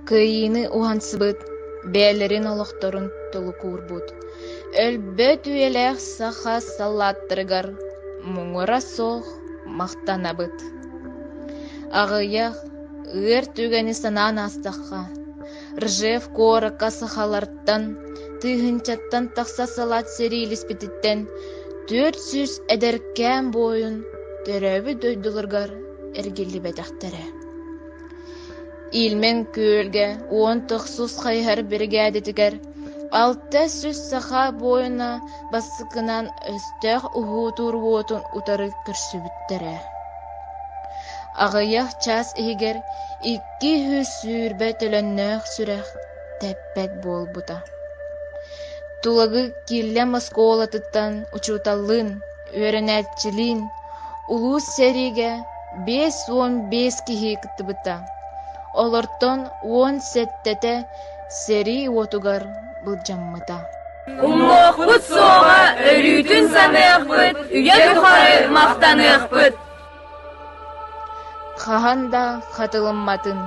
Кыайыыны уһансыбыт, бэйэлэрин олохторун толук уурбут, өлбөт үйэлээх саха саллааттарыгар муҥура суох махтанабыт. Аҕыйах, ыар түгэни санаан аастахха, Ржев куоракка сахалартан тыһыынчаттан тахса салаат сэриилэспититтэн 400 эдэркээн буойун төрөөбүт дойдуларыгар эргиллибэтэхтэрэ. Ильмень күөлгэ 19 хайыһар биригээдэтигэр 600 саха буойуна бастакынан өстөөх уһуутуур уотун утары көрсүбүттэрэ. Аҕыйах чаас иһигэр 220 төлөннөөх сүрэх тэппэт буолбута. Тулагы Киллэм оскуолатыттан учууталлыын, үөрэнээччилиин улуус сэриигэ 55 киһи кыттыбыта. Олортон 17-тэ сэрии уотугар былдьаммыта. Умнуохпут суоҕа, өрүүтүн саныахпыт, үйэ тухары махтаныахпыт. Хаһан да хатылымматын,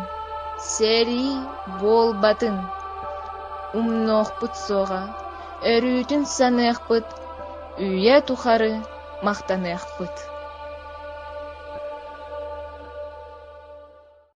сэрии буолбатын, умнуохпут суоҕа, өрүүтүн саныахпыт, үйэ тухары махтаныахпыт.